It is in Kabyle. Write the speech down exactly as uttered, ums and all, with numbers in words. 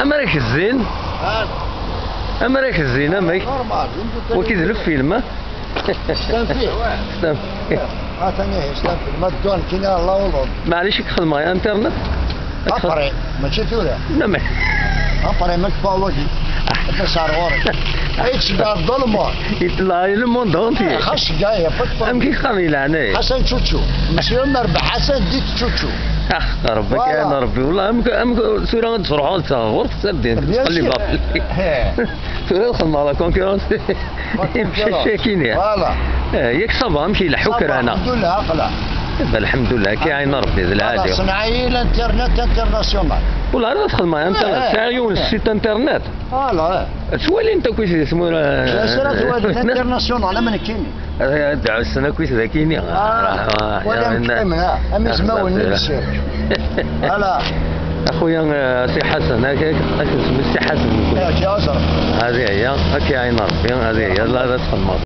Amar ak-zzin. Amar ak-zzin, amek? Normal. Waki d lfilm, ha? Stan fih. Stan fih. Atan ihi, stan fih. Ma dduɣ nekkini ar lawḍen. Maɛlic, i k-xedmeɣ ya internet? Après, mačči tura. Non, mais... Après, ma kfa wagi. Ad as-ar ɣur-i. Ay, tceggeɛ dans le monde. Yetla le monde entier. Eh, xas ceggeɛ, y a pas de problème. Amek i k-qqaren i leɛnaya? Ḥasan Čuču. Monsieur Merbeḥ Ḥasan dit Čuču. Ah, Rebbi, voilà. Kan Rebbi, wallah, amek, amek tura ad d-truḥeḍ ɣur-s, ad d-, bien sûr. Tura ad xedmeɣ la concurrence. Imcac akkin. Voilà. Eh, yak ça va, amek ileḥḥu kra-nneɣ? Alḥemdullah, aql-aɣ. Alḥemdullah, akka iɛin Rebbi, d lɛali. Voilà, ṣenɛeɣ l'internet international. Wala ara txedmeḍ internet, eh, sɛiɣ yiwen site internet. Voilà, eh. Ttwalin-t akk i tmura. Ǧas ara twali l'international, am nekkini. Ad ɛussen akk i tdakini. Ah, ah, wala ya, am na- kemm, ah, am izmawen n lebsir. Voilà. Axuya, eh, Si Ḥasan, ak-, ak-, ak-, Si Ḥasan. Eh, ǧi aẓer. Hadi aya, akka iɛin Rebbi, hadi aya, la, la txedmeḍ.